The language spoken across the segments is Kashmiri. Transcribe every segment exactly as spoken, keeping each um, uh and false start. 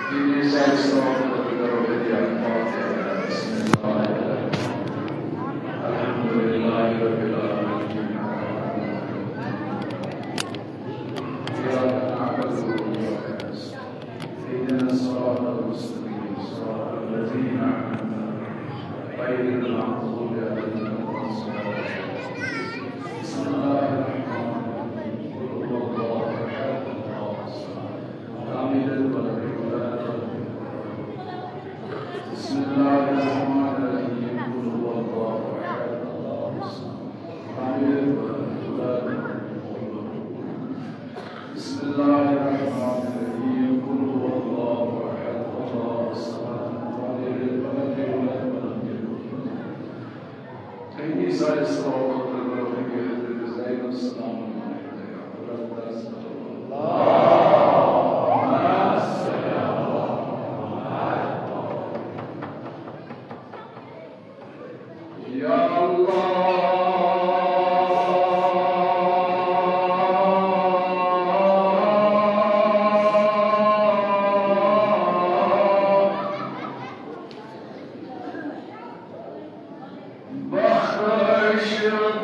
اهدنا الصراط المستقيم. بسم الله. الحمد لله رب العالمين. إياك نعبد وإياك نستعين. اهدنا الصراط المستقيم. صراط الذين أنعمت عليهم غير المغضوب عليهم ولا الضالين. بسم الله الرحمن الرحيم. قل هو الله أحد، الله الصمد. لم يلد ولم يولد ولم يكن له كفوا أحد. بسم الله الرحمن الرحيم. قل هو الله أحد، الله الصمد. لم يلد ولم يولد ولم يكن له كفوا أحد. بسم الله الرحمن الرحيم. قل هو الله أحد، الله الصمد. لم يلد ولم يولد ولم يكن له. اهدنا الصراط المستقيم. زين السلام عليك يا رب. يا الله. بخشتم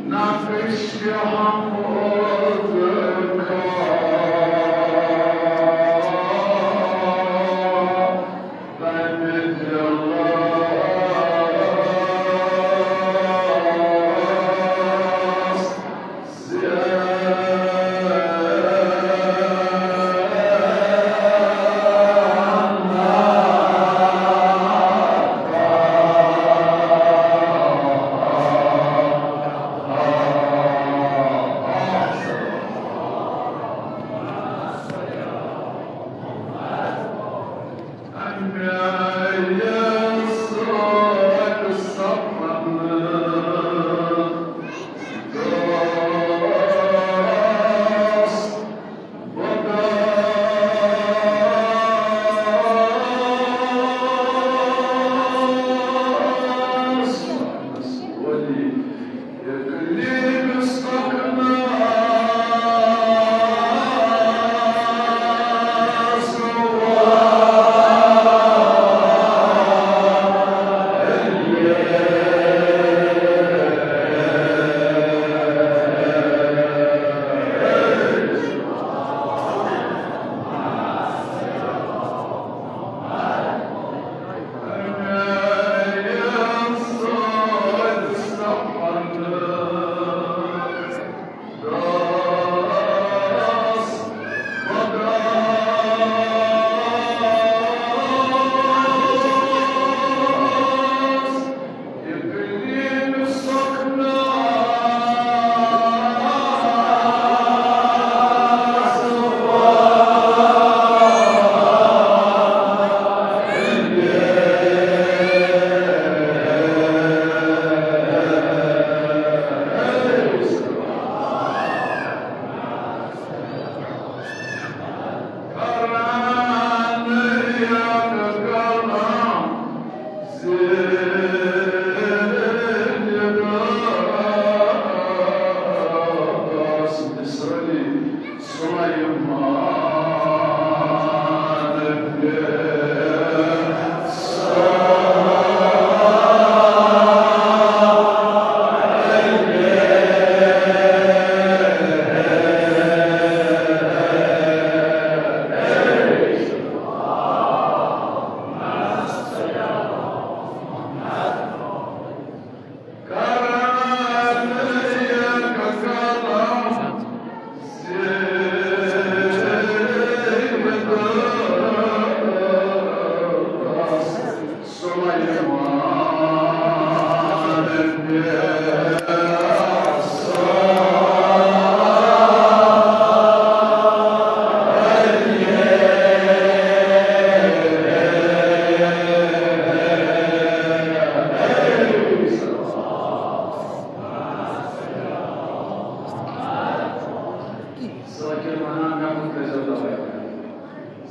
نقش حمودك.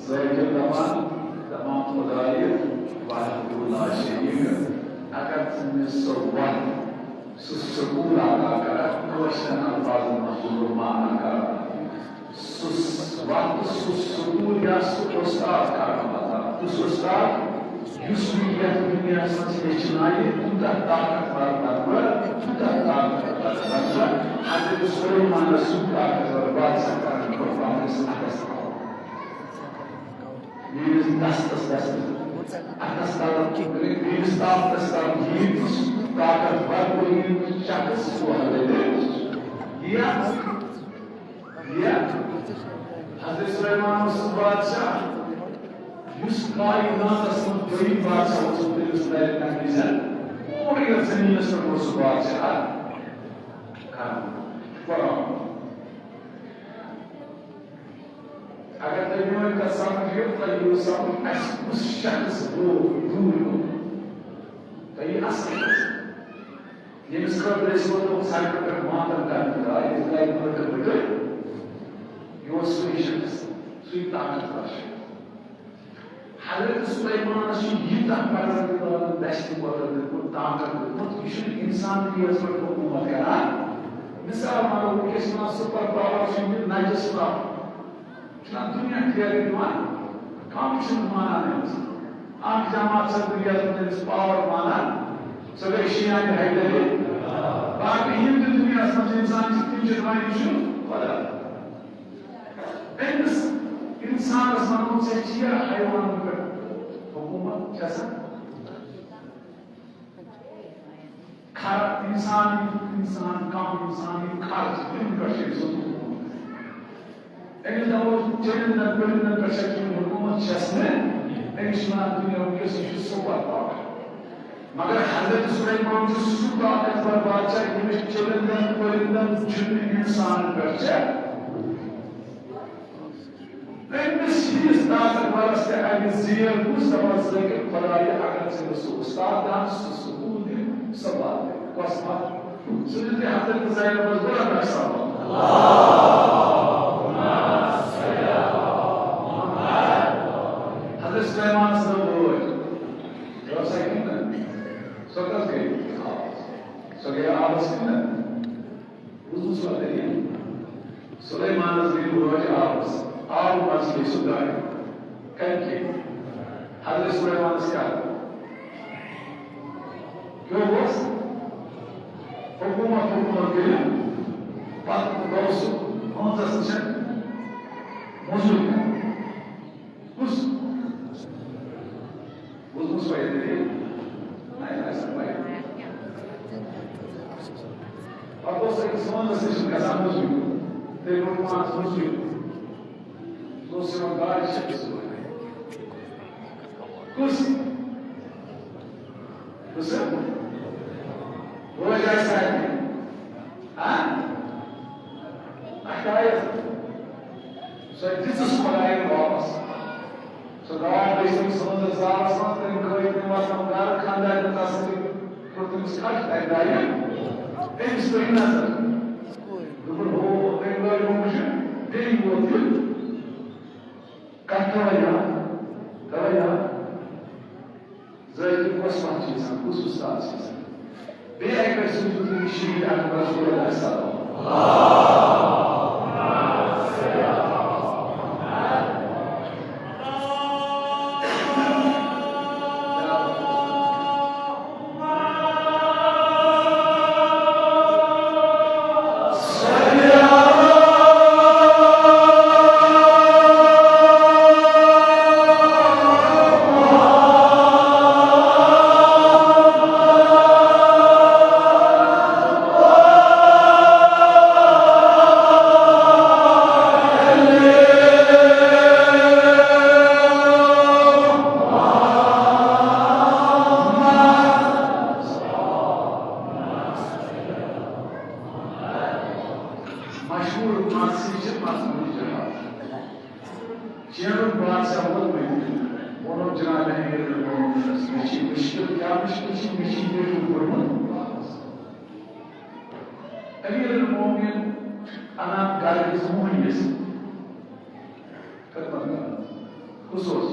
ذٲکِر دَپان، دَپان خۄدایہِ وحدہ لا شریٖک، اگر ژٕ مےٚ سُہ وَتھ، سُہ سکوٗل عطا کَرَکھ، کٲشرٮ۪ن الفاظن منٛز چھُس بہٕ معنہ کَران۔ سُہ وقت، سُہ سکوٗل یا سُہ اُستاد کَرَن عطا۔ کُس اُستاد؟ یُس نہٕ یَتھ دُنیاہَس منٛز ہیٚچھنایہِ، تیوٗتاہ طاقتور بَنہٕ بہٕ، تیوٗتاہ طاقتور بَنہٕ بہٕ۔ حضرت سلیمانَس سُہ طاقتور بادشاہ کَرَن بہٕ پنٛنِس اَتھَس تَل۔ میٛٲنِس دَستَس تَل، اَتھَس تَل، میٛٲنِس طاقتَس تَل یِیہِ تیُتھ طاقتور تریٖن شخص، سُہ حضرت یہِ یا حضرت سلیمان اوس سُہ بادشاہ، یُس کائناتس منٛز دوٚیِم بادشاہ اوس، تٔمِس لرِ تَمہِ وِزِ پوٗرٕ یَتھ زٔمیٖنَس پٮ۪ٹھ اوس سُہ بادشاہ کران۔ قرآن۔ اگر تُہۍ میٲنۍ کتھ سمجھِو، تۄہہِ یِیو سمجھ، اَسہِ کُس شخص گوٚو دوٗر گوٚمُت۔ تۄہہِ یِیہِ اصل پٲٹھۍ۔ ییٚمِس خٲطرٕ أسۍ ووتو سڑکہِ پٮ۪ٹھ ماتم کرنہٕ درٛاے، أسۍ درٛاے مٔٹۍ مٔٹۍ، یہِ اوس سُے شخص، سُے طاقتور شخص۔ حضرت سلیمانس چھُ ییٖژاہ پروردگارن دستہِ قۄدرت دیُتمُت، طاقت دیُتمُت، یہِ چھُنہٕ اِنسانیتس پٮ۪ٹھ حکوٗمت کران۔ مثال وَنو، وٕنکیٚس چھِ وَنان سپر پاور چھُ یہِ نجس پاور۔ چھُنہ دُنیا پھیرٕ دِوان، کانٛہہ چھُنہٕ مانان أمِس۔ اکھ جماعت چھِ دُنیاہَس منٛز أمِس پاور مانان، سۄ گٔے شیعہ حیدری۔ باقٕے یِم تہِ دُنیاہَس منٛز اِنسان چھِ، تِم چھِ دَپان، یہِ چھُ خۄدا۔ أمِس اِنسانَس وَنو، ژےٚ چھِیا حیوانَن پٮ۪ٹھ حکوٗمت چھےٚ سا؟ کھر، اِنسان، اِنسان، کانٛہہ اِنسان، یِم کھر چھِ، تِمن پٮ۪ٹھ چھِ أمۍ سُنٛد حُکُم۔ أمِس دَپو، چٔرِندن پٔرِندن پٮ۪ٹھ چھےٚ چٲنۍ حکوٗمت، چھَس نہٕ؟ أمِس چھِ وَنان، دُنیا وٕنکیٚس یہِ چھُ سُپر پاور۔ مگر حضرت سلیمان چھُ سُہ طاقتور بادشاہ، ییٚمِس چٔرِندن پٔرِندن، جِنن، اِنسانن پٮ۪ٹھ چھےٚ۔ أمِس ہِوِس طاقتورس تہِ اَمہِ زیر کُس دَپان، ذٲکِر خۄدایہِ، اگر ژےٚ مےٚ سُہ اُستاد دِہَن، سُہ سکوٗل دِ، سُہ واتہِ۔ کۄس وَتھ؟ سُہ دیُت یہِ حضرت زینبس گۄڈٕ اکھ سوال۔ حضرت سلیمانس نٔو وٲج۔ گٔے سۄ کِنہٕ نہ؟ سۄ کَس گٔے؟ سۄ گٔے آبس کِنہٕ نہ؟ بوٗزمٕژ چھُوا دٔلیٖل؟ سُلیمانَس گٔے وٲج آبَس۔ آب منٛز کھے سُہ گاڈِ۔ کَمہِ کھے؟ حضرت سُلیمانَس کیٛاہ گوٚو؟ کیٛاہ گوٚوس؟ حکوٗمت، حکوٗمت کٔرِتھ پَتہٕ گوٚو سُہ ہٲنزَس نِش موٚزوٗرۍ کران۔ کُس؟ بوٗزمٕژ چھُوا یہِ دٔلیٖل؟ نہ، یہِ آسہِ نہٕ پَیی۔ پَتہٕ اوس أکِس وٲنٛزَس نِش گژھان موٚزوٗرۍ۔ تٔمۍ روٚٹ پانَس موٚزوٗرۍ۔ سُہ اوس یِوان گاڈِ چھٔکِتھ صُبحٲے۔ کُس؟ کُس؟ روزِ آسہِ سارنٕے۔ ہاں؟ اَٹھایَس۔ سۄ دِژٕس خۄدایَن واپَس۔ سۄ گاڈ گٔے تٔمِس سمندر زالَس منٛز، تٔمۍ کھٲج تٔمۍ وَسان گَرٕ، خانٛدارنہِ تَس سۭتۍ کوٚر تٔمِس کَتھ، تَمہِ دۄہ یہِ أمِس پیٚیہِ نظر۔ دوٚپُن، ہو، تٔمۍ لٲج وۄنۍ وٕچھُن، بیٚیہِ ووت یہِ۔ کَتھ تھاوان یاد؟ تھاوان یاد؟ زٲہِد کۄس وَتھ چھِ یَژھان، کُس اُستاد چھِ یَژھان؟ بیٚیہِ اَکہِ لَٹہِ سوٗزِو تُہۍ یہِ شہیٖد اکبرَس گۄڈٕ اَکھ سلام۔ مشہوٗر ماسہِ چھِ مضموٗن جہاز۔ چینُک بادشاہ ووت مدینہ، ووٚنُن جناب امیر المومنینس، مےٚ چھِ مُشکِل، کیٛاہ مُشکِل چھِ؟ مےٚ چھِ نیٚچوٗ کوٚرمُت واپس۔ امیر المومنین انان گرٕ کِس موہنوِس۔ کُس اوس؟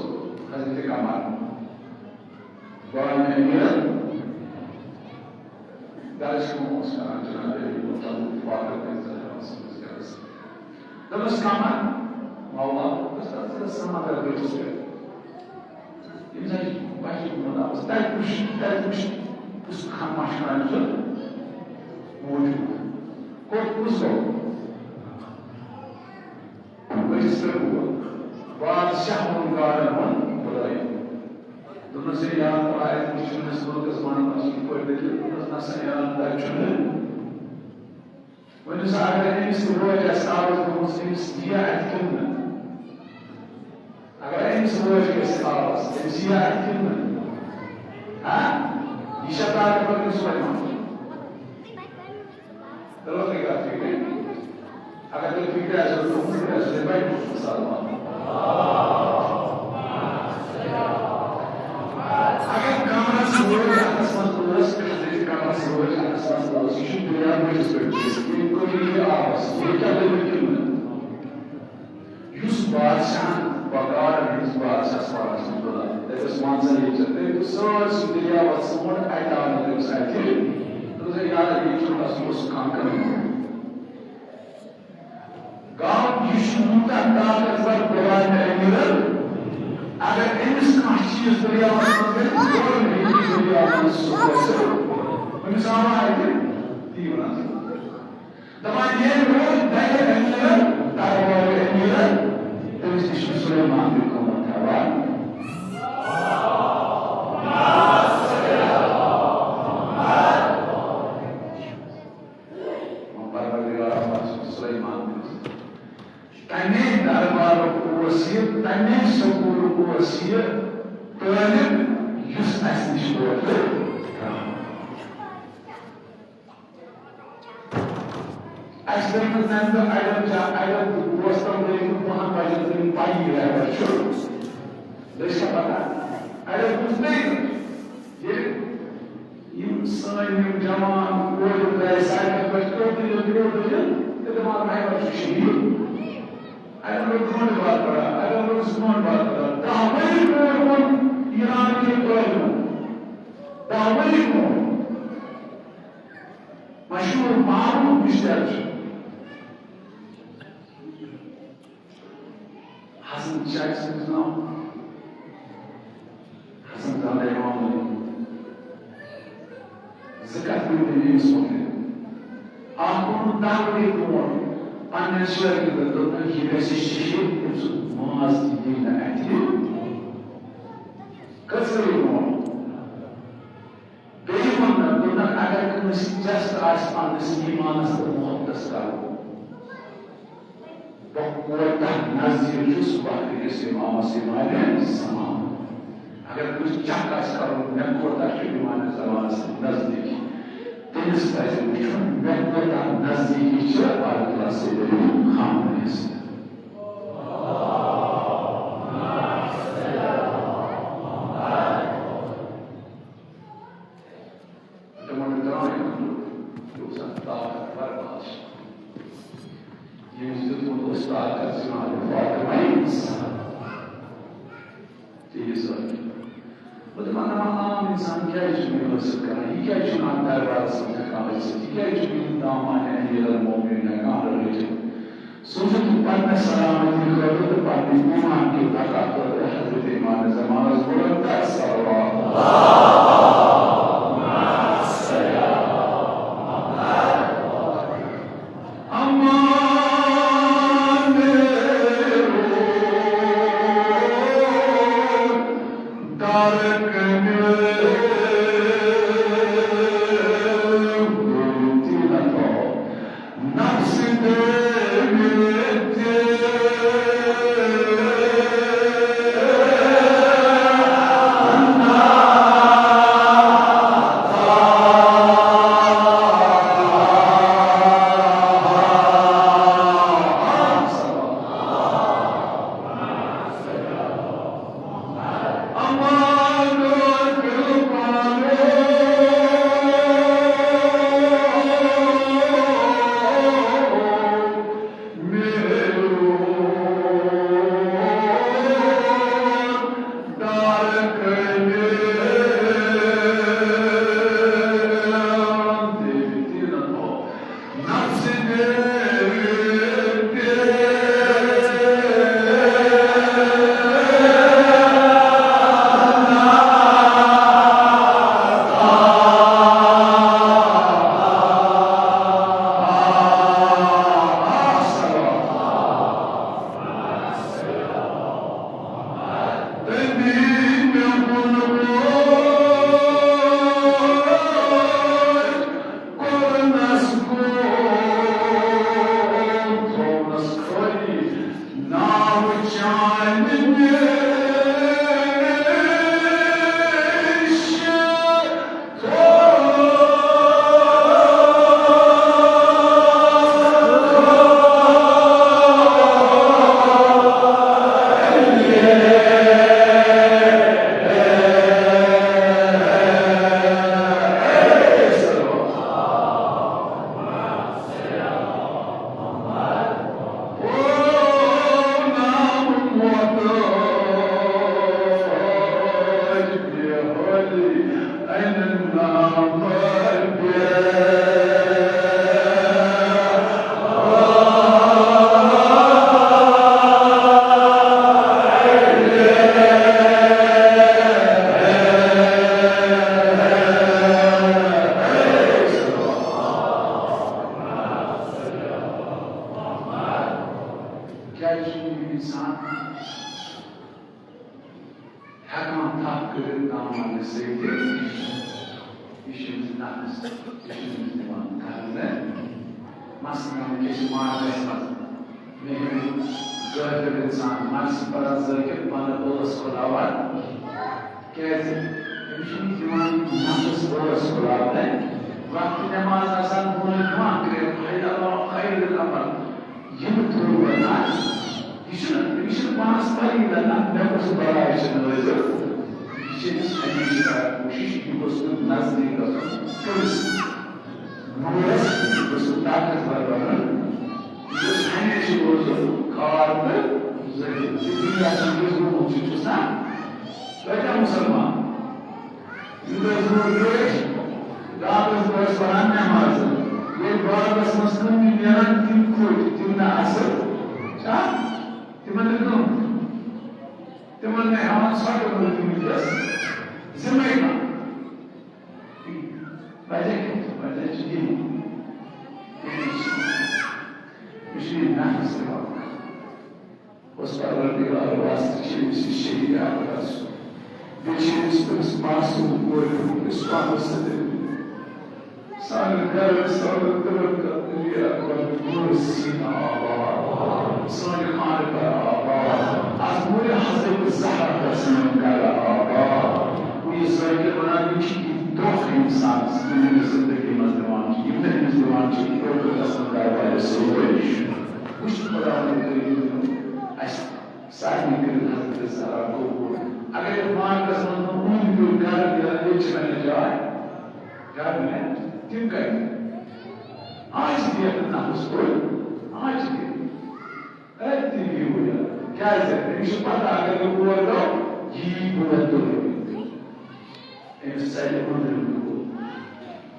حضرت قمر۔ بانہِ امیٖرن درس کٲم اوس کران جناب علی مطلب فاطر بن زہرا سٕنٛدِس گرس۔ دوٚپمس، "قمر، مولا، بہٕ چھُس تتھ سمندر بٔٹھِس پٮ۪ٹھ۔ یِم زن بچہِ گُمن آمٕژ، تتہِ وٕچھ، تتہِ وٕچھ، کُس خانہٕ مشکان چھُ موجود۔ کوٚت، کُس گوٚو؟" بٔٹھِس پٮ۪ٹھ ووت۔ بادشاہ ووٚن گاڈن ہُنٛد خۄدایہِ۔ دوٚپنس، "ہے یار، خۄدایہِ وٕچھ مےٚ أمِس مُلکس منٛز، بس یِتھ پٲٹھۍ دٔلیٖل۔" دوٚپنس، "نسا یار، تتہِ چھُنہٕ۔" وۄنۍ دوٚپُس، "اگر أمِس تہِ وٲج آسہِ آواز گٔمٕژ، أمِس یِیا اَتھِ کِنہٕ نہٕ؟ اگر أمِس وٲج گژھِ آواز، أمِس یِیا اَتھِ کِنہٕ نہٕ؟ ہا؟ یہِ چھا طاقتور کِنہٕ سلیمان؟" غلط ہے کتھ فکرِ۔ اگر تۄہہِ فکرِ آسہِ، تۄہہِ فکرِ آسہِ، تۄہہِ بڑِ مسلمان۔ اگر قمرس وٲج اتھس منٛز ٲس، حضرت قمرس وٲج اتھس منٛز ٲس، یہِ چھُ دٔریاو بٔٹھِس پٮ۪ٹھ، ییٚمہِ کوٚر یہِ آبس، یہِ کیٛاہ دٔلیٖل کِنہٕ نہٕ؟ یُس بادشاہن بغار یُس بادشاہس پانس منٛز تُلان، تٔمِس مان ژٕ یہِ ژےٚ، تٔمۍ تُل سٲرسٕے دٔریاوس ژھونٛڈ، اتہِ آو نہٕ تٔمِس اتھِ۔ دوٚپُس، "ہے یارٕ، یہِ چھُنہٕ اصل، اوس کانٛہہ کٲم۔" گوٚو یہِ چھُ یوٗتاہ طاقتور بغار امیٖرن، اگر أمِس کانٛہہ چیٖز دٔریاوس منٛز گژھِ، گوٚو أمۍ ہیٚکہِ دٔریاو منٛز سُہ گژھِ۔ أمِس آو اتھِ، تی ونان۔ دپان، ییٚلہِ روٗد دَگہِ أمیٖرن، دربارِ أمیٖرن، تٔمِس نِش چھُ سُلیمان تہِ قۭمتھ ہٮ۪وان۔ پروردگار پاک چھُ سُلیمان تٔمِس۔ تَمے دربارُک اوس یہِ، تَمے سکوٗلُک اوس یہِ طٲلب، یُس اَسہِ نِش ووت۔ اَسہِ کٔرمٕژ تَمہِ دۄہ اَڑٮ۪ن جا-، اَڑٮ۪ن دوستَن گٔے بَہَن بَجَن تام پَیی رہبر چھُ۔ بیٚیہِ چھا پَتہ؟ اَڑٮ۪ن بوٗز بیٚیہِ۔ ییٚلہِ یِم سٲنۍ یِم جوان کورِ درٛاے سڑکہِ پٮ۪ٹھ، کیٛو دٔلیٖل، کیٛو دٔلیٖل؟ تہٕ دَپان، رہبر چھُ شہیٖد۔ اَڑٮ۪ن لوٚگ گٲنٛٹہٕ بعد پَران، اَڑٮ۪ن لوٚگ زٕ گٲنٛٹہٕ بعد پَران۔ دَہ ؤری برٛونٛٹھ ووٚن ایران کٮ۪ن طٲلبَن۔ دَہ ؤری برٛونٛٹھ۔ مشہوٗر معروٗف مِسٹر چھُ۔ حسن شاہ چھُ تٔمِس ناو۔ حسن زادہ امام علی۔ زٕ کَتھٕ ؤنۍ تٔمۍ أمِس مُتعلِق۔ اَکھ ووٚنُن دَہ ؤری برٛونٛٹھ پنٛنٮ۪ن شٲگِردَن، دوٚپنَکھ، "یہِ گژھِ شہیٖد، أمۍ سُنٛد ماز تہِ یی نہٕ اَتھِ۔" کٔژ ؤری برٛونٛٹھ؟ بیٚیہِ ووٚن مےٚ، دوٚپنَکھ، اگر کٲنٛسہِ چَسٹ آسہِ پنٛنِس ایٖمانَس تہٕ محبتَس کَرُن، بہٕ کوتاہ نزدیٖک چھُس بہٕ أکِس اِمامَس اِمامِ زمان۔ اگر کٲنٛسہِ چَک آسہِ کَرُن، مےٚ کوتاہ چھُ اِمامِ زمانَس سۭتۍ نزدیٖکی، تٔمِس پَزِ وٕچھُن، مےٚ کوتاہ نزدیٖکی چھِ آیت اللہ سید علی خامنہٕ یَس سۭتۍ۔ تِمن درٛاے اَندُر، یہِ اوس اکھ طاقتور بادشاہ، ییٚمِس دیُتمُت اوس طاقت جناب فاطمہ زہرا۔ تہٕ یہِ سٲری۔ بہٕ دَپان، دَپان، عام اِنسان کیٛازِ چھُنہٕ یہِ حٲصِل کران؟ یہِ کیٛازِ چھُنہٕ اَتھ دربارَس منٛز ہٮ۪کان ٲسِتھ؟ یہِ کیٛازِ چھُنہٕ یہِ دامانِ امیٖر المومنیٖن ہٮ۪کان رٔٹِتھ؟ سوٗزِتھ پننہِ سلامتی خٲطرٕ تہٕ پننہِ ایمان کہِ بقا خٲطرٕ حضرت امام زمانس بلند کر صلوات۔ امان دارک میں نفس دے میرے کیٛازِ چھُنہٕ یہِ اِنسان ہٮ۪کان تھپھ کٔرِتھ دامنہِ سۭتۍ؟ یہِ چھُ أمِس نفس، یہِ چھُ أمِس دِوان کرنہٕ۔ مثلاً، أکِس مارکس منٛز مےٚ ہیوٚن ذٲکِر اِنسان، مَرٕ سُہ پَران ذٲکِر، پَنہٕ پولَس کھُلاوان۔ کیٛازِ؟ أمِس چھُنہٕ دِوان نفس پولَس کھُلاونہٕ۔ وقتہٕ نٮ۪ماز آسان برونٛہہ دِوان کٔرِتھ، حی علی خیر العمل۔ یہِ نہٕ تھوٚو وۄنۍ آسہِ، یہِ چھُنہٕ، أمِس چھُنہٕ پانَس پَیی لَگان، مےٚ کُس بَلاے چھِ نٲزِل۔ یہِ چھِ أمِس ہمیشہِ کران کوٗشِش، یہِ گوٚژھ نہٕ نزدیٖک گژھُن کٲنٛسہِ۔ نوٗرَس گوٚژھ نہٕ طاقتور بَنُن۔ یہِ گوٚژھ ہمیشہِ روزُن کھار تہٕ ذٔلیٖل۔ یہِ دُنیا چھُ یُس گوٚمُت چھُ، چھُس نا؟ کۭتیٛاہ مُسلمان؟ یوٗتاہ زور گٔے، راتس دۄہس پران نٮ۪مازٕ۔ ییٚلہِ باغس منٛز کٕننہِ نیران، تِم کھوٚٹۍ، تِم نہٕ اصل۔ چھا؟ تِمن نہٕ کٲم۔ تِمن نہٕ ہٮ۪وان ژھۄٹہٕ وٲلۍ وٕنکیٚس ذمے کانٛہہ۔ وجہ کیٛاہ چھُ؟ وجہ چھُ یہِ۔ یہِ چھُ یہِ نفس تہِ وقت۔ اوس پروردگار واسطہٕ چھِ أمِس یہِ شہید اکبر سُنٛد۔ بیٚیہِ چھِ أمِس، أمِس معصوم کورِ ہُنٛد أسۍ پانَس سۭتۍ۔ سانٮ۪ن گرن، سانٮ۪ن دِلن کر علی اکبر پوٗرٕ سیٖنہٕ آباد۔ سانہِ خانہٕ کر آباد۔ از نوٗرِ حضرت زہرا کر سٲنۍ گرٕ آباد۔ وۄنۍ یہِ ذٲکِر وَنان، یہِ چھِ یہِ دھوکہٕ اِنسانَس، یِم أمِس زندگی منٛز دِوان چھِ، یِم نہٕ أمِس دِوان چھِ، یہِ دھوکہٕ گژھن گرٕ والٮ۪س سۭتۍ۔ وٕچھ خۄداوندِ کٔرِتھ اَسہِ سارنٕے کٔرِتھ حضرت زہرا قبول۔ اگر یہِ پانہٕ گژھن نہٕ اوٗنۍ پیوٚو گرٕ نیران، ییٚتہِ چھِ مےٚ جاے، گرٕ نیران، تِم کَتہِ؟ آز تہِ یَتھ نفس کوٚر، آز تہِ۔ اے تہِ یِیِو یَتھ۔ کیٛازِ؟ أمِس چھِ پتہ، اگر یہِ اور گوٚو، یہِ یی برونٛہہ تُلنہٕ۔ أمِس ژَلہِ أنٛدرِم قبول۔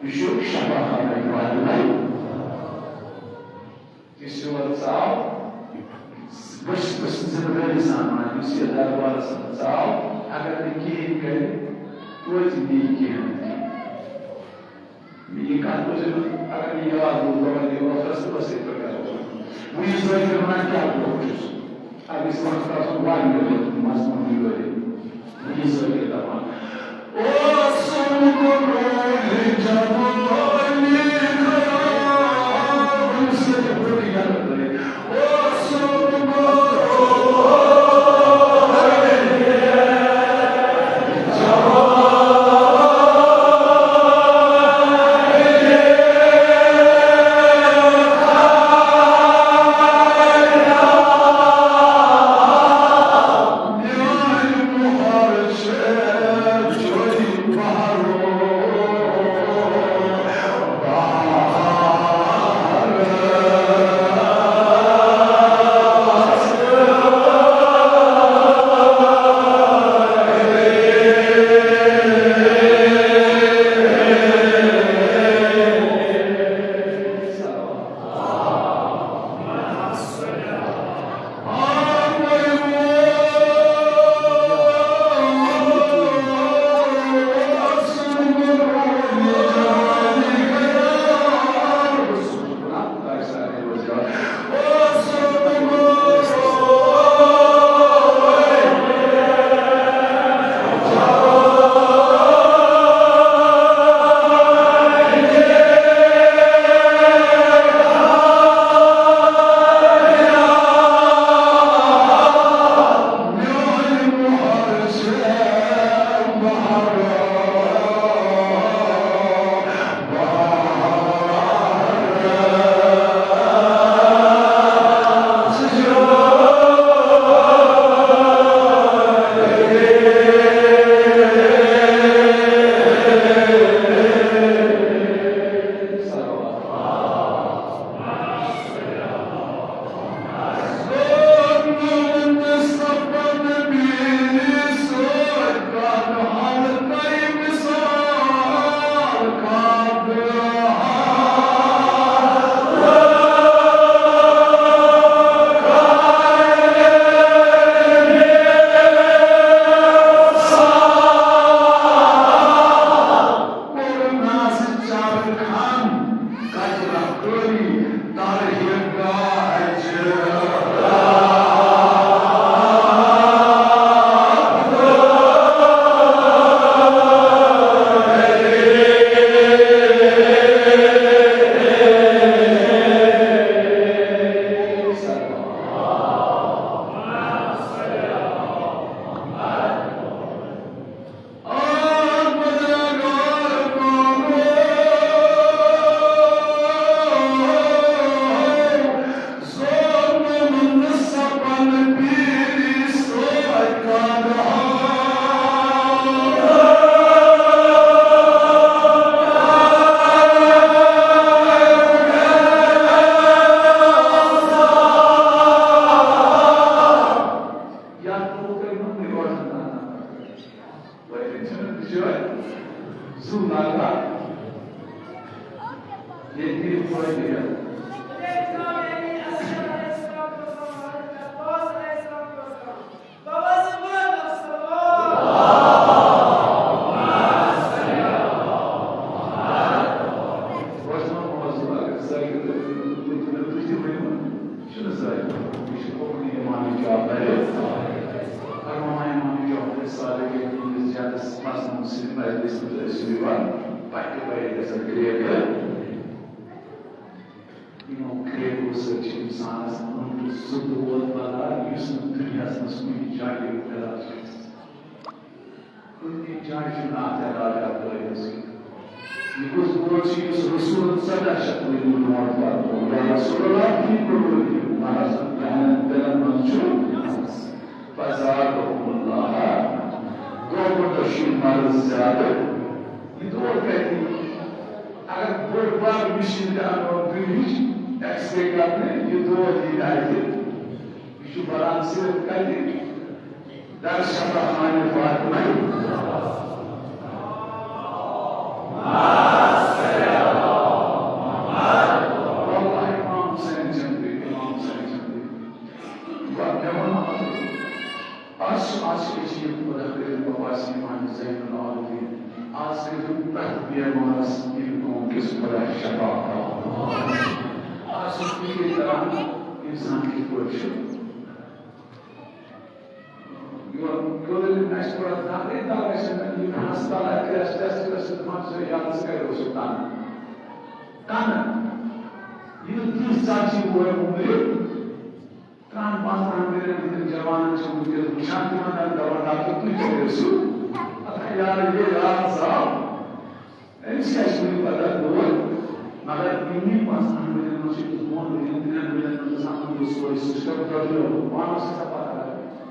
یہِ چھُ شفا خانٕے واتنَے۔ یُس یور ژاو، بہٕ چھُس، بہٕ چھُس ذمہٕ دٲری سان وَنان، یُس یہِ دربارَس منٛز ژاو، اگر نہٕ کِہیٖنۍ کَرِ، توتہِ نہٕ یہِ کِہیٖنۍ۔ یہِ کَتھ بوٗزِو، اگر مےٚ یاد روٗد، بہٕ وَنہٕ یہِ ٲخرَس تہٕ بَس یِتھ پٲٹھۍ کَرو۔ وۄنۍ یُس ذٲکِر وَنان، کیٛاہ دھوکہٕ چھُس؟ اگر أسۍ وقت آسو واریاہ لَٹہِ مَزٕ تُلمُت یورٕ۔ یہِ ذٲکِر دَپان، اوسُم گُلوٗلہِ جمٲلہِ خراب، یُس ییٚتہِ بٔڑ یَلہٕ ترٲوِتھ۔ اوسُم گُلوٗلہِ ییٚتہِ یہِ فٲیدٕ یَتھ۔ یِمو کرٛیکو سۭتۍ چھِ اِنسانَس أنٛدرٕ سُہ دود بَلان، یُس نہٕ دُنیاہَس منٛز کُنہِ جایہِ علاج گژھِ۔ کُنہِ جایہِ چھُنہٕ اَتھ علاج اَتھ دٲدِس۔ یہِ کُس دود چھُ، یُس رسوٗلَن ژۄداہ شیٚتھ ؤری برونٛٹھ پَتہٕ ووٚن، یا رسول اللہ، فی قلوبہم مرض، یِہنٛدٮ۪ن دِلَن منٛز چھُ مرض۔ فزادہم اللہ، گوٚو دۄشوٕے مرض زیادٕ۔ یہِ دود کَتہِ یی؟ اگر بٔڑ بار مِشیٖن تہِ اَنو دُنہِچ ایکس رے کرنہِ، یہِ دود یی نہٕ اَتہِ۔ یہِ چھُ بَلان صرف کَتہِ؟ در شفاخانِ فاطمہ۔ واللہ امام حسین چندی، امام حسین چندی۔ گۄڈٕ مےٚ ووٚن، آز چھِ، آز چھِ أسۍ یہِ خۄدا کٔرِتھ بابا سلیمان زین العابدین۔ آز کٔرِو پرٛٮ۪تھ بیمارَس ییٚمہِ قوم کِس خۄدا شفا عطا۔ آز چھِ فِکرِ کران اِنسان کِتھ پٲٹھۍ چھُ۔ یور کٔدٕل آسہِ تھوڑا دَگٕے دَگ آسہِ، یہِ ہسپتال آسہِ، ٹیسٹ، ٹیسٹ، ٹیسٹ، دَپان چھِ، یَتھ ژٕ کَرِ اوسُکھ تَنہٕ۔ تَنہٕ۔ یہِ تٕرٛہ ژَتجی وُہَر عُمرِ، ترٛہَن پانٛژترٛہَن ؤرِین ہٕنٛدٮ۪ن جوانَن چھِ وٕنکیٚس وٕچھان، تِمَن دَپان، دَپان، ڈاکٹر، تُہۍ کَتہِ ٲسِو؟ اَتھ ہا یارٕ یہِ راتھ زاو۔ أمِس کیٛاہ چھُ وٕنہِ پَتہ دود؟ مگر یِمنٕے پانٛژَن ؤرِین منٛز چھُ أکِس دۄن ؤرِین، ترٛٮ۪ن ؤرِین منٛز گژھان أنٛدرٕ سورُے سِسٹم بدلیو۔ پانَس چھِ آسان پَتہ لَگان۔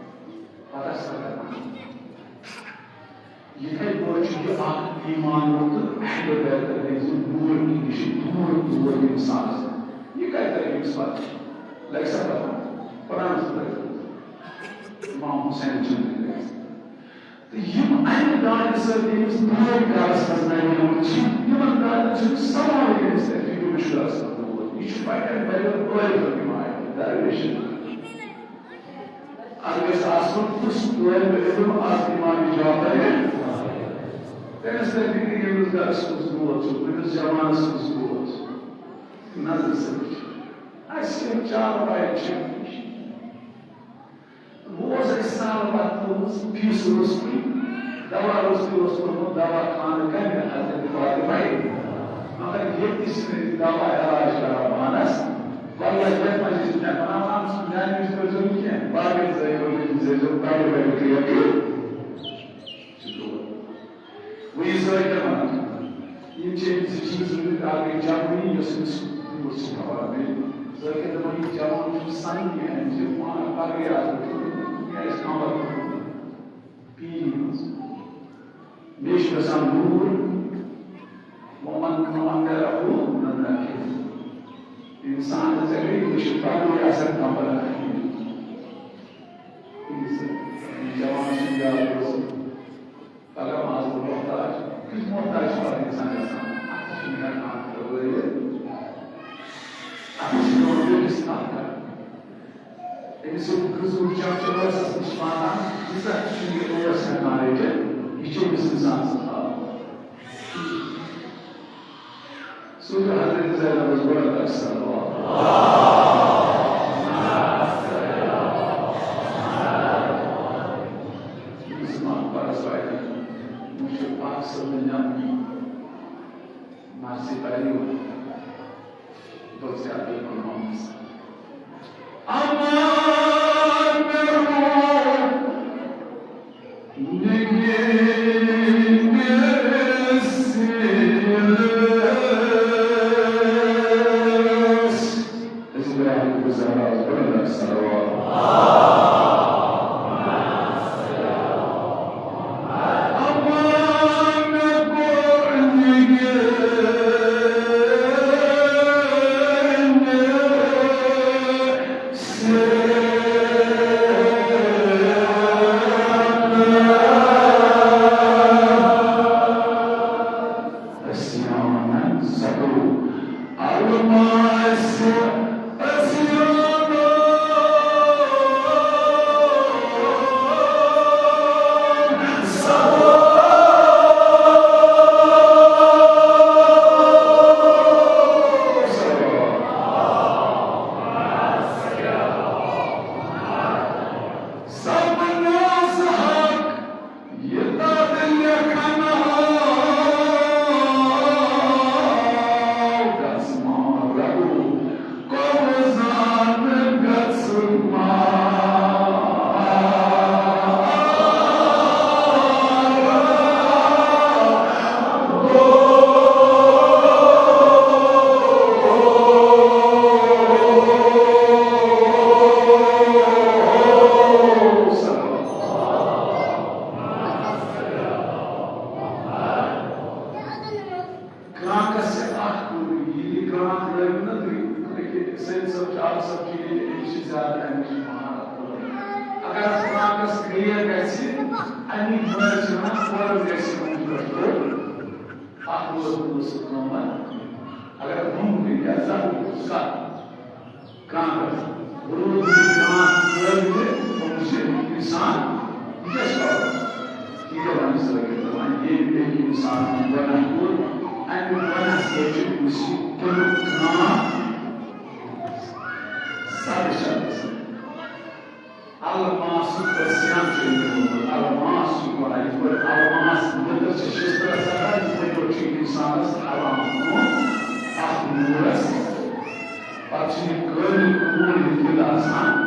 پَتہ چھِ آسان لَگان۔ یِتھَے پٲٹھۍ چھُ یہِ اَکھ ایٖمانُک تہٕ اہلِ بیتَن ہٕنٛز یہِ نوٗر، یہِ چھُ نوٗر دود اِنسانَس۔ یہِ کَتہِ لَگہِ أمِس پَتہ؟ لَگہِ سا پَتہ؟ قرآنَس پٮ۪ٹھ۔ امام حسین چھُنہٕ لَگہِ۔ تہٕ یِم اَمہِ دادِ سۭتۍ ییٚمِس بٲے کارَس منٛز نَنہِ یِوان چھِ، یِمَن دادٮ۪ن چھُنہٕ سوالٕے کٲنٛسہِ تہِ فِکرِ مُشکِلَس منٛز گوٚمُت۔ یہِ چھُ پَتہٕ اَمہِ بغٲر بٲے تہِ یِوان اَتہِ، درویشَن۔ اَتھ گژھِ آسُن تُس طٲلبِ علم از امام جعفر۔ تٔمِس تَرِ فِکرِ ییٚمِس گَرَس کُس دود چھُ، کُنِس جوانَس کُس دود چھُ۔ نظرِ سۭتۍ چھُ۔ اَسہِ یِم چار پایہِ چھِ، وۄنۍ اوس اَسہِ سہل وَتھ تھٲومٕژ فیٖس روٚستُے، دوا روٚستُے اوس کوٚرمُت دوا خانہٕ کَمہِ حضرت فاطمہ۔ مگر ییٚتہِ تہِ چھِ أسۍ دوا علاج کران پانَس۔ واللہ یَتھ منٛز چھِ أسۍ وٕنکٮ۪ن وَنان، پانَس کُن میٛانہِ نِش ترٛٲیزیو نہٕ کینٛہہ، باقٕے زٲیِو، تٔمِس زٲیزیو بَڑِ بَڑِ کرٛیکہٕ۔ چھِ دود۔ وۄنۍ یہِ زٲیِل وَنان، یِم چھِ أمِس زٕ چیٖز رٔٹِتھ، اَکھ گٔے جوٲنی، یۄس أمِس کوٗر چھِ تھاوان بیٚیہِ۔ زٲیِل دَپان، یہِ جوان چھُ سَنان یہِ أمِس، یہِ پانہٕ پَگہٕے آسہِ وُچھُن، یہِ آسہِ خبر پیٖرِ منٛز۔ بیٚیہِ چھُ گژھان نوٗر، وَمَن، وَمَن کَرَہُ مُنَافِقٌ۔ اِنسان ژےٚ گٔے، یہِ چھُ پَگہٕے آسان خبر اَکھ۔ یہِ جوان چھُ یاد روزان۔ پگاہ ما آسہٕ بہٕ محتاج، کیُتھ محتاج چھُ پتہٕ اِنسان گژھان؟ اَتھ چھُنہٕ ہٮ۪کان تہٕ وٲیِتھ۔ اَتھ چھُ پٮ۪وان بیٚیِس کَتھ کَرٕنۍ۔ أمِس ییٚلہِ کٔژوُہ چمچہٕ ٲسَس نِش واتان، ییٖژاہ چھُنہٕ یہِ ٲس ہٮ۪کان رٔٹِتھ، یہِ چھُ أمِس اِنسان سٕنٛز حالت۔ سُہ حضرت زینبس گۄڈٕ اکثر۔ مسلمان پرس واتہِ، مجھے پاک سمجھنا، مرضی پہلی ہو، تو زیادہ بناؤں۔ اما خیر گژھِ، اَمی خٲطرٕ چھِ وَنان، اورٕ گژھِ وۄنۍ پٮ۪ٹھ اورٕ۔ اَکھ روز نہٕ سُہ قۭمَتھ، اگر ہُم تہِ یا زَبُن اوس کانٛہہ، کانٛہہ گژھِ۔ روٗد نہٕ کانٛہہ قٲبلِ، تِم چھِ اِنسان، یہِ کیٛاہ چھُ کَرُن؟ یہِ کیٛاہ وَنہِ سٲری؟ دَپان، ییٚلہِ بیٚکہِ اِنسانَن گۄناہ کوٚر، اَمہِ گۄناہ سۭتۍ چھُ أمِس یہِ دِلُک کانٛہہ سَتھ شخص۔ الماسُک عصیان چھُ أمۍ ووٚنمُت۔ الماس چھُ وَنان، یِتھ پٲٹھۍ الماس نٮ۪بر چھِ شِشتٕرَس ژَٹان، یِتھَے پٲٹھۍ چھُ اِنسانَس حرام کٲم اَتھ نوٗرَس، پَتہٕ چھُ یہِ قٲبلِ قبوٗل یہِ دِل آسان۔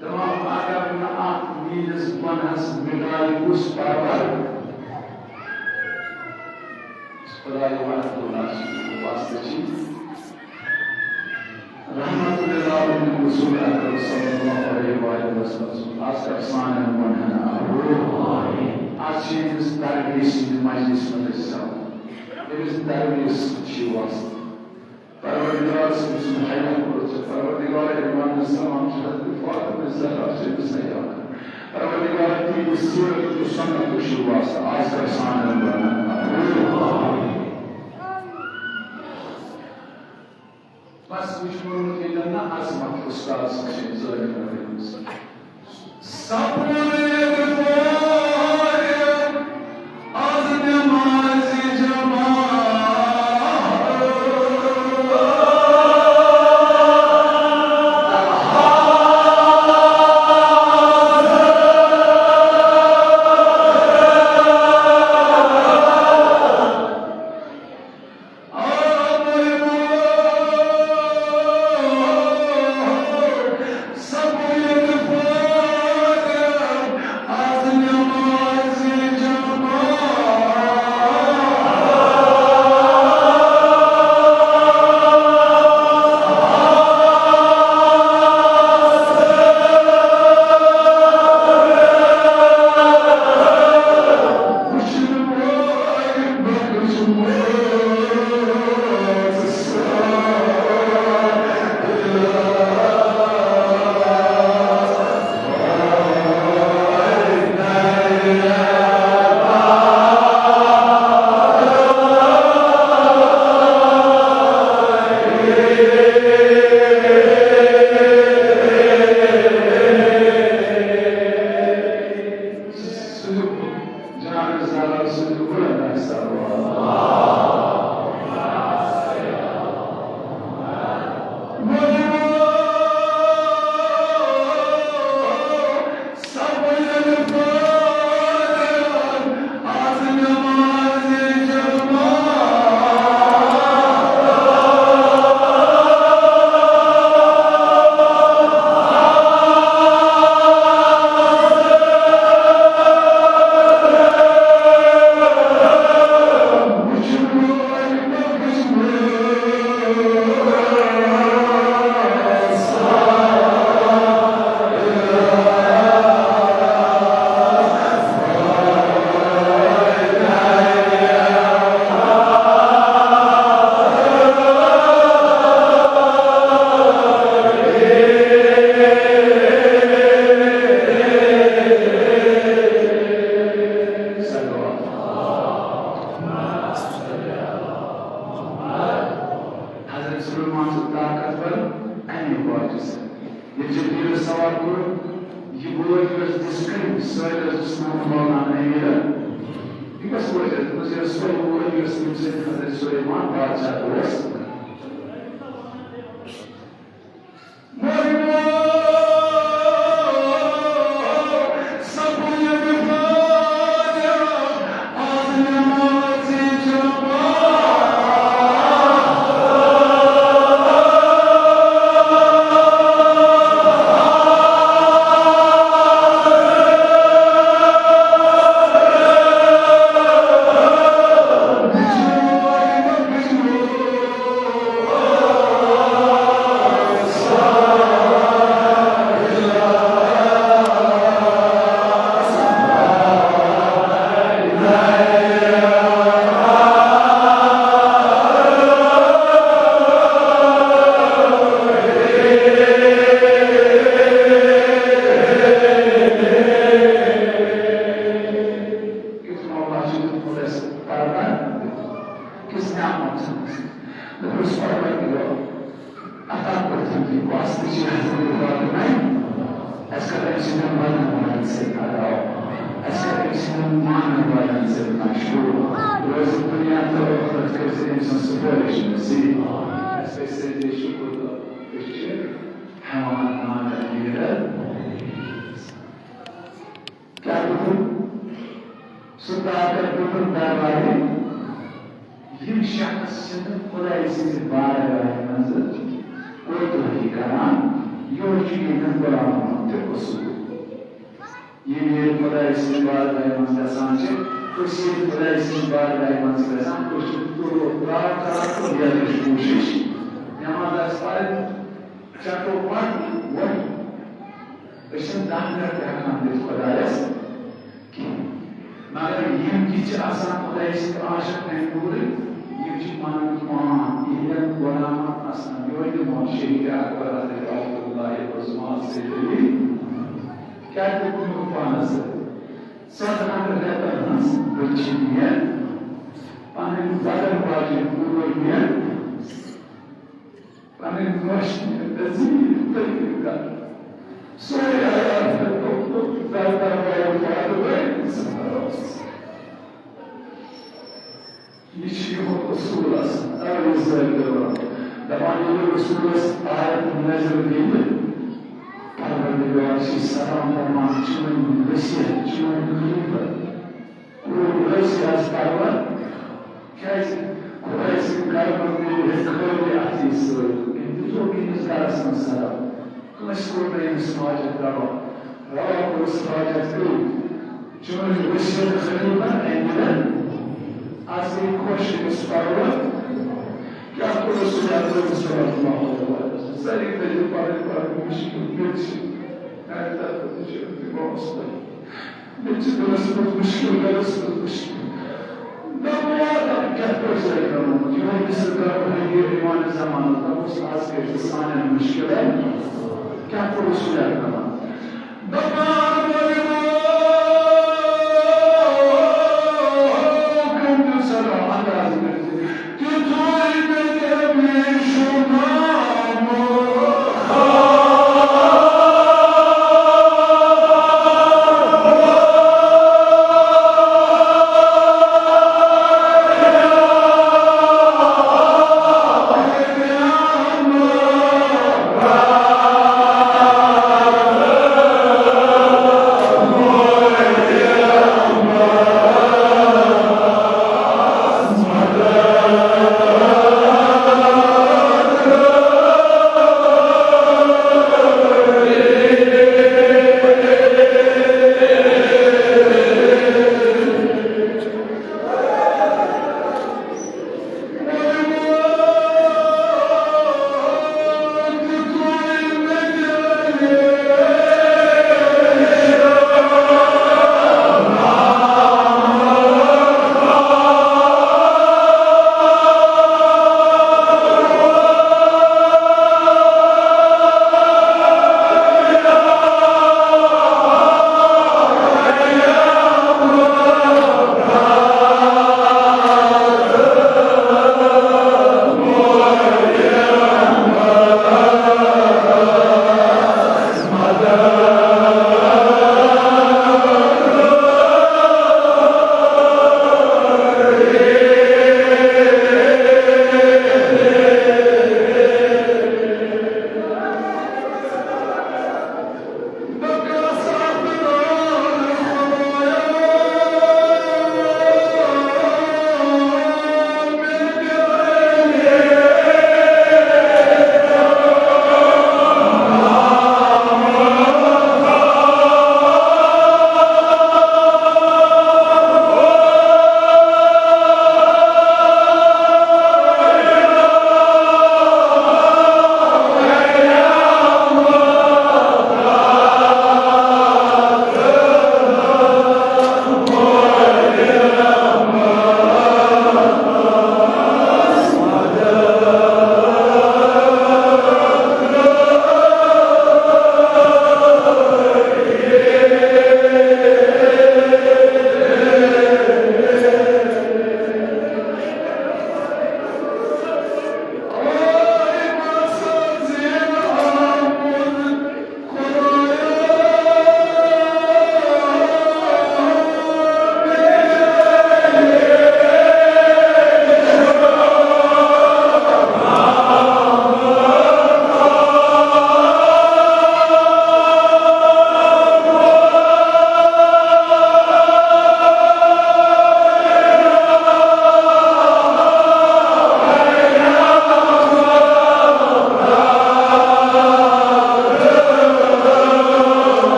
دَپان، اگر نہٕ اَتھ میٛٲنِس گۄناہَس مِٹایہِ کُس پَرور، خدایہِ وَنَتھ وَنان چھِ واسطہٕ چھِ۔ رحمت للعالمین رسول اکرم صلی اللہ علیہ وآلہ وسلم سُنٛد آز کر سانٮ۪ن گۄنہن آب۔ آز چھِ أمِس درویش سٕنٛدِ مجلس منٛز أسۍ سَمان۔ أمِس درویش سۭتۍ چھِ واسطہٕ۔ پروردگار سٕنٛدِ سُنٛد حیا کوٚرُتھ ژےٚ۔ پروردگار ایمان السلام چھِ حضرت فاطمہ زہرا چھِ أمِس حیا کران۔ پروردگار تِہنٛدِ سیرت تہٕ سنت چھِ واسطہٕ۔ آز کر سانٮ۪ن گۄنہن آب۔ بس، وٕچھ، ووٚنمُت ییٚتٮ۪ن نہ عظمت اُستاد سٕنٛز چھِ ظٲہِر کرٕنۍ۔ سپُد فوت از نمازِ جماعت۔ جناب زہرا سٕنٛدِ بُلند آسہِ صلوات۔ حضرت سلیمان چھُ طاقتور اَمہِ واجہِ سۭتۍ۔ ییٚلہِ جبریٖلَس سوال کوٚر، یہِ وٲج یۄس دِژ کٔمۍ؟ سٲیلَس دِژ محمد مولانا امیٖرَن۔ یہِ کۄس وٲج ٲس؟ دوٚپمَس، یۄس سۄے وٲج، یۄس ییٚمہِ سۭتۍ حضرت سلیمان بادشاہ اوس۔ سٕنٛدٮ۪ن وعدن والٮ۪ن سۭتۍ ادا۔ اَسہِ کٔرۍ أمۍ سٕنٛدٮ۪ن مانن والٮ۪ن سۭتۍ مشہوٗر۔ روزِ دُنیا تہٕ ٲخرت کٔرۍ زِ أمۍ سٕنٛز سفٲرِش نصیٖب۔ اَسہِ پَزِ سیدِ شُکُر تہٕ أسۍ چھِ ہٮ۪وان مانن میٖرن۔ کیٛاہ دیُتُن؟ سُہ طاقت دیُتُن دربارِ۔ یِم شخص چھِنہٕ خۄداے سٕنٛزِ بارگاہہِ منٛز کوتٲہی کران، یِہوٚے چھُ ییٚتٮ۪ن غلامن ہُنٛد تہِ قصوٗر۔ یِم ییٚلہِ خۄداے سٕنٛزِ بارگاہہِ منٛز گژھان چھِ، أسۍ ییٚلہِ خۄداے سٕنٛزِ بارگاہہِ منٛز چھِ گژھان، أسۍ چھِ تُلو ترٛاو کران تہٕ نیرنٕچ کوٗشِش۔ نٮ۪ماز آسہِ پَرٕنۍ، چٹو پَتھ وۄتھ۔ أسۍ چھِنہٕ دَہ مِنٹ تہِ ہٮ۪کان دِتھ خۄدایَس کِہیٖنۍ۔ مگر یِم تہِ چھِ آسان خۄدایہِ سٕنٛدۍ عاشق، اَمہِ موٗجوٗب یِم چھِ پَنُن پان یِہِنٛدٮ۪ن غلامَن آسان۔ یِہوٚے دِمون شہیٖد اکبر حضرت عبداللہ عثمان سید علی۔ کیٛاہ دیُتمُت پانَس سۭتۍ؟ ژۄدہَن رٮ۪تَن ہٕنٛز بٔچی نِیَن، پَنٕنۍ بدن واجٮ۪ن کوٗر نِیَن، پنٕنۍ نۄش نِتھ عزیٖز تٔمۍ کَر۔ سورُے عیال ہیوٚتُکھ تہٕ زردہ بایو فاطمہ۔ یہِ چھُ یِہُنٛد اصوٗل آسان، اَوَے زٲلۍ دِوان۔ دَپان ییٚلہِ رسوٗلَس آیت نٲزِل گٔیہِ، پروردگار چھِ سلام فرمان، چٲنۍ وصیت، چٲنۍ خلیفہ۔ کوٚر رٲضۍ آز پرور، کیٛازِ خۄداے سٕنٛدِ کرمہٕ میلہِ ہے خٲلی اَتھی سۭتۍ۔ أمۍ دِژوکھ أمِس گرس منٛز صدقہٕ۔ کٲنٛسہِ کوٚر نہٕ أمِس حاجت روا۔ روا کوٚرُس حاجت کٔرِتھ۔ چٲنۍ وصیت خلیفہ أمۍ دِژ۔ آز گٔے خۄش أمِس پرور۔ کیٛاہ کوٚرُس رسول اکرم صلی اللہ علیہ وسلم؟ سٲری دٔلیٖل پَرٕنۍ پَرٕنۍ مُشکِل، مےٚ تہِ چھِ۔ میٛانہِ طرفہٕ تہِ چھِ تِمو اوس تۄہہِ۔ مےٚ چھِ دِلَس منٛز مُشکِل، دِلَس منٛز مُشکِل۔ دَپہٕ یار، دَپہٕ کیٛاہ پٲٹھۍ چھِ تۄہہِ کَرُن؟ یِہوٚے مِثال کَرو بہٕ یہِ یِوان زَمانَس، دَپُس آز کیٛاہ چھِ سانٮ۪ن مُشکِلَن؟ کیٛاہ پٲٹھۍ چھِ یہِ کَرُن؟ دَپان وٲلۍ کٔرِو سلام انداز کٔرِتھ۔ تیُتھُے مےٚ تٔمِس چھُ نام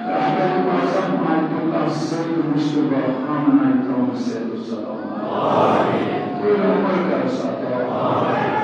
رہبر معظم آیت اللہ سید مشتبہ خامنہ علیہ السلام۔ پوٗرٕ عمر کر عطا۔ آمین۔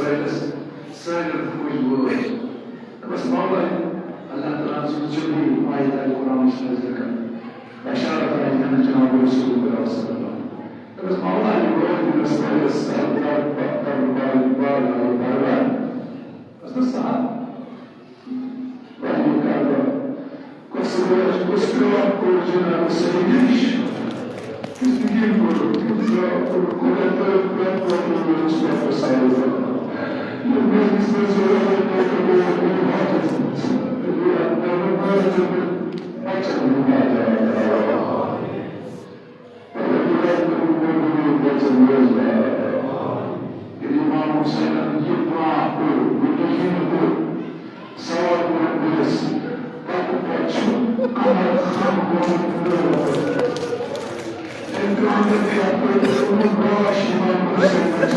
سٲلِم خوش بٲژ۔ دوٚپمَس، مولا، اللہ تعالیٰ ہَن سُنٛد چھُ بیٚیہِ آیت آیہِ قرآنَس منٛز لیکھان، بشارت آیہِ دِنہٕ جناب رسول خدا صلی اللہ علیہ وسلم۔ دوٚپمَس، مولا، یہِ وٲتۍ مےٚ سٲنِس سرور در-، در-، در-، بارگاہ پروردگار۔ دوٚپمَس، سہل۔ وحی کردہ۔ کس روز، کس روز کو جناب سیدش۔ کس دین کو، کس روز کو، کو، کو، کو، کو، کو، کو، کو، امام حسینن یہِ برونٛہہ کوٚر، یہِ کِہیٖنۍ کوٚر، سوال کوٚر أمِس، پتہٕ پتہٕ چھُ قمر خان گوٚمُت نٲو۔ امتحان تہِ اَپٲرۍ کوٚرمُت باش امام حسینَس۔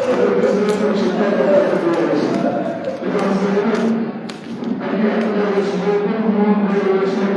حضرت حسینَس چھِ پتہٕ پتہٕ روزان۔ امام حسینَس، علی اکبرَس ووٚن، میون بوے اوس نہٕ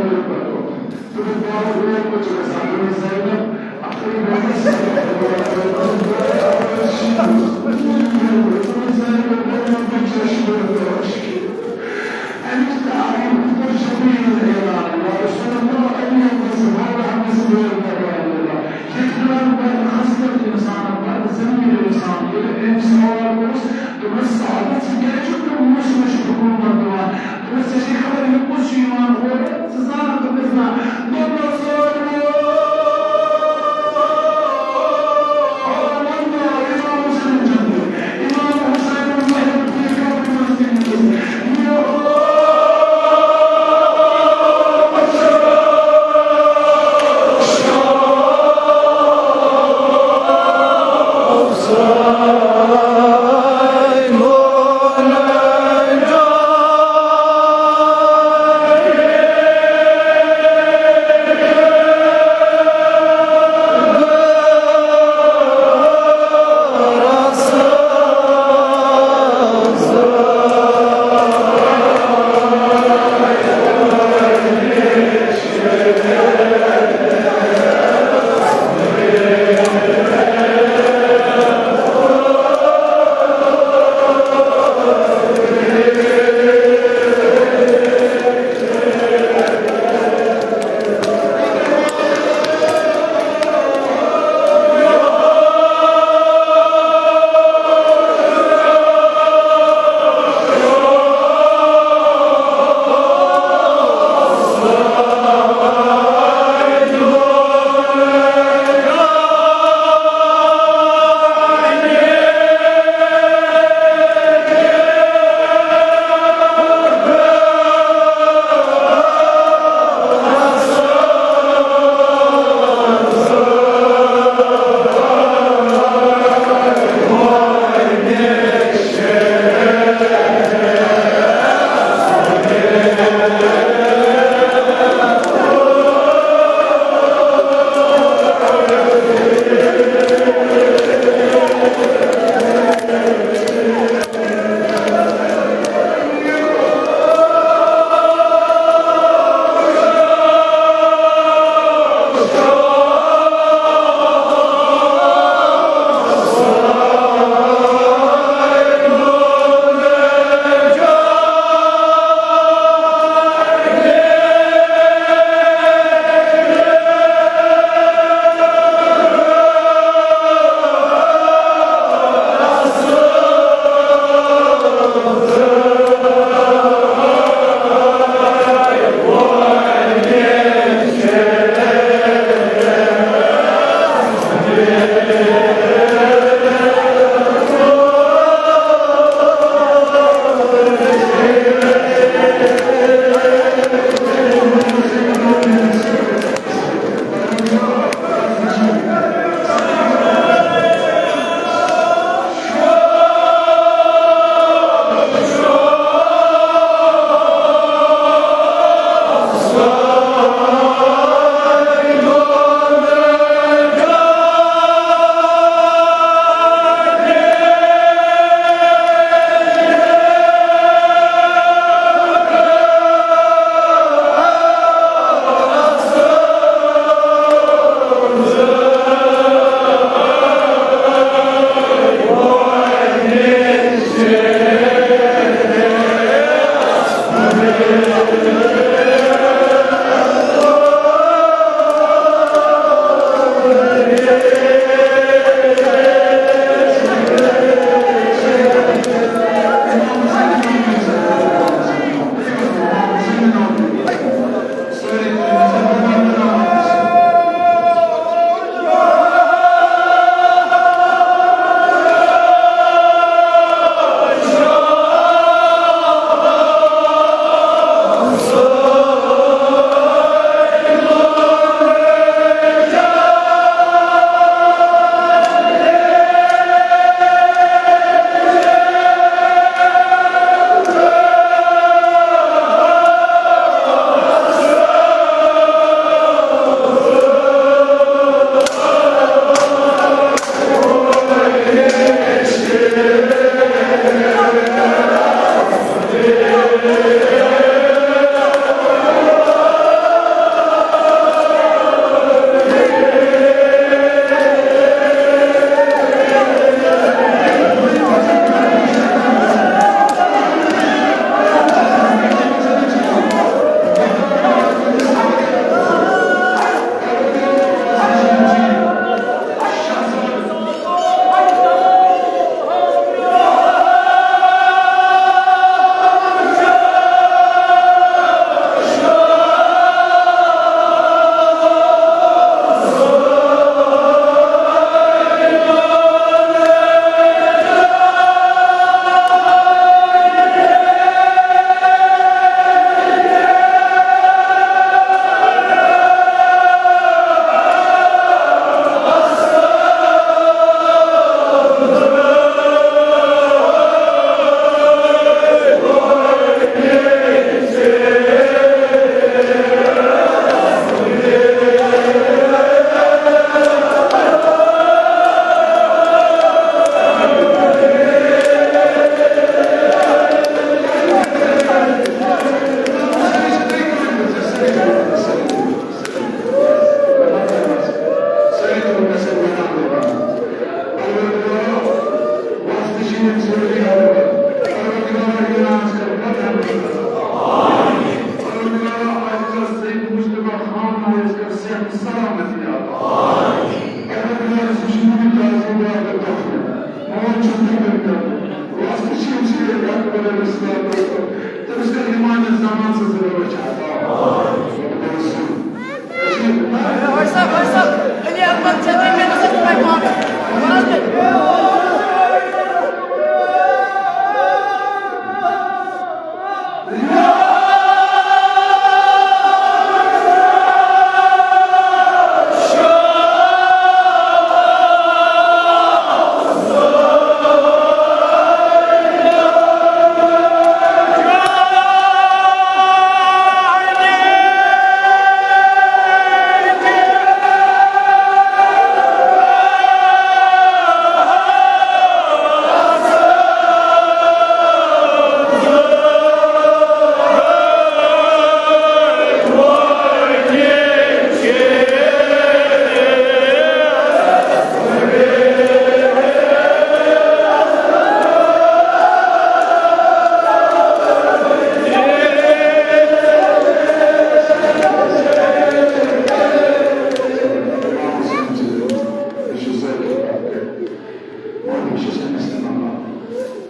بہٕ چھُس أمِس تہِ منٛگان۔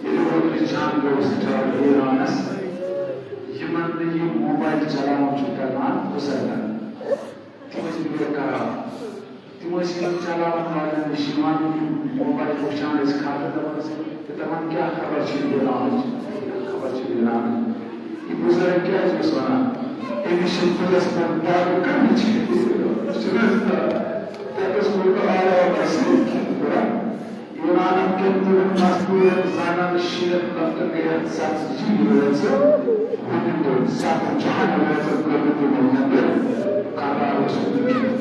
ییٚلہِ اوترٕ جنگ اوس چلان ایرانس، یِمن نہٕ یہِ موبایل چلاوُن چھُ تگان، بُزرگن، تِم ٲسۍ بے قرار۔ تِم ٲسۍ یِمن چلاون والٮ۪ن نِش یِوان، یِم موبایل وٕچھان ٲسۍ، خبرٕ دپان ٲسۍ، تہٕ دپان، "کیٛاہ خبر چھِ ایرانٕچ؟ کیٛاہ خبر چھِ ایرانٕچ؟" یہِ بُزرگ کیٛازِ اوس ونان؟ أمِس چھِ دِلس پٮ۪ٹھ دگ کٔمِچ؟ چھُنہٕ حظ دگ؟ تَتہِ اوس کوٚرمُت آرام اَسہِ۔ ایرانن کٮ۪ن تِمن مزدوٗرن، زنانن، شُرٮ۪ن، لۄکٹٮ۪ن گٔیَن ژتجی رٲژٕ، وُنہِ تہِ ستھ جہان رٲژن کٔرمٕتۍ تِمو نیٚبر، قرار اوس نہٕ کینٛہہ۔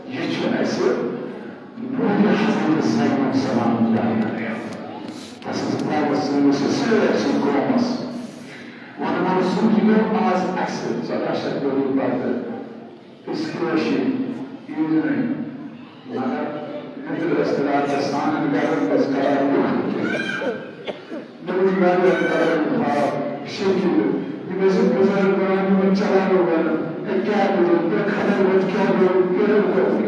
یہِ چھُ اَسہِ نوٗرِ حضرت زینب سلام اللہ علیہا۔ تَس ٲس دعوت سٲنِس سٲرسٕے قومس۔ وۄنۍ منصوٗب یہِ گوٚو آز اَسہِ ژۄداہ شیٚتھ ؤری پتہٕ۔ أسۍ کٲشِرۍ، یوٗجنٕے، مگر مےٚ تہِ ٲس تیٚلہِ اَتھ سانٮ۪ن گَرَن منٛز کَران لُکھ تہِ۔ مےٚ وٕچھ واریاہ کَران خواب، شٔکِلہٕ۔ یِم ٲسۍ بُزرگ وَنان، یِمَن چَلاوو وَنان، "ہے، کیٛاہ گوٚو؟ مےٚ خبر ووت، کیٛاہ گوٚو، کیٛاہ گوٚو؟"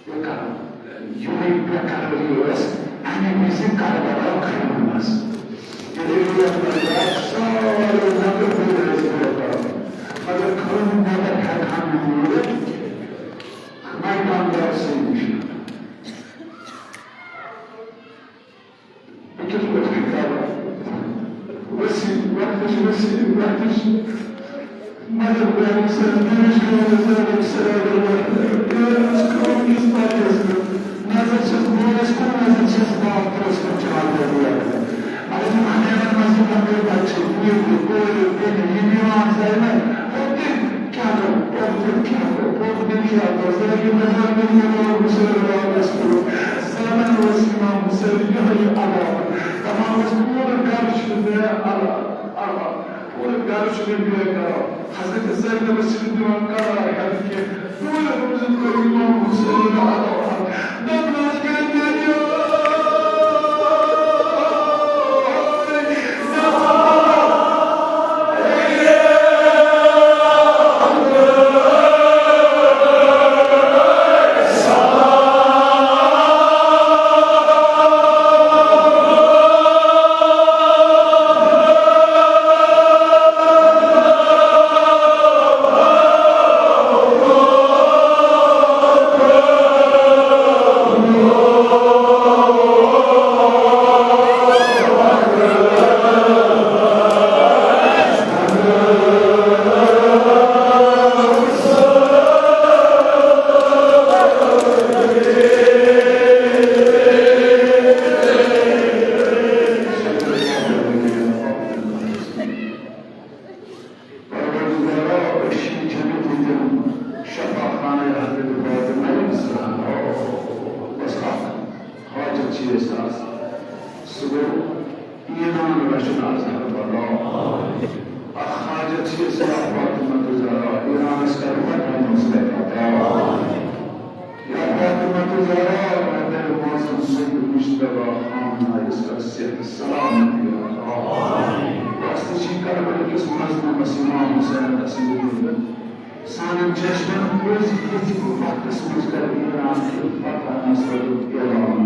بے قرار۔ یِہوٚے بے قرٲری ٲس اَمہِ وِزِ کربلا خٲیمَن منٛز۔ ییٚلہِ یہِ یَتھ منٛز درٛاو، سٲری لۄکٕٹۍ بٔڑۍ ٲسۍ بے قرار۔ مگر خٲیمَن نٮ۪بر ہٮ۪کہٕ ہا نہٕ نیٖرِتھ، میدان درٛاو سٲری۔ بہٕ کِتھ پٲٹھۍ ہیٚکہٕ ہا وسیع، وقتٕچ وسیع، وقتٕچ مدد کرنہٕ سۭتۍ دِلٕچ کٲم زیادٕ سرٛیٚہہ کرنہٕ۔ یہِ ٲس کٲم کِس پرچس منٛز۔ نظر چھَس بویَس کُن، نظر چھَس باپ ترٛوس کُن چاہت لگی اَتھ۔ مگر یِم ہمیشن منٛز یِم لۄکٕٹۍ بچہٕ، بوبہٕ، کورِ، بیٚنہِ، یِم یِوان زینہٕ، پوٚت تہِ کیٛاہ گوٚو؟ پوٚت تہِ کیٛاہ گوٚو؟ پوٚت مےٚ کیٛاہ گوٚو؟ زٲہِد نظر مےٚ کیٛاہ گوٚو؟ بہٕ چھُس راتس کُن۔ زینن اوس اِمام حُسین یِہوٚے علامت۔ دَپان اوس، "پوٗرٕ گرٕ چھُ مےٚ علامت، علامت، پوٗرٕ گرٕ چھُ مےٚ بے قرار۔" حضرت زینبس چھِنہٕ دِوان قرار ہٮ۪تھ کینٛہہ۔ پوٗرٕ روٗزِتھ کوٚر اِمام حُسینن علامت۔ دَپان اوس، "گرِ مےٚ یوٚر۔" پروردگارا، أسۍ چھِ جنت دِتِم شفا خانہ حضرت فاطمہ زہرا۔ بس اکھ حاجت چھِ اَسہِ آز، سُہ گوٚو ایمان رچھُن آز حضرت اللہ۔ اکھ حاجت چھِ اَسہِ یا فاطمہ زہرا، ایرانس کر فتح مصر عطا۔ یا فاطمہ زہرا، مےٚ دِ معصوم سید مجتبیٰ خامنہ یَس کر صحت سلامتی عطا۔ واسطہٕ چھِ کربلا کِس مظلومس امام حسین سٕنٛدِ دِلہٕ۔ سانٮ۪ن چشمن پٔزۍ یِتھۍ وقتس منٛز کر ایران کہِ فتح نصرتُک اعلان۔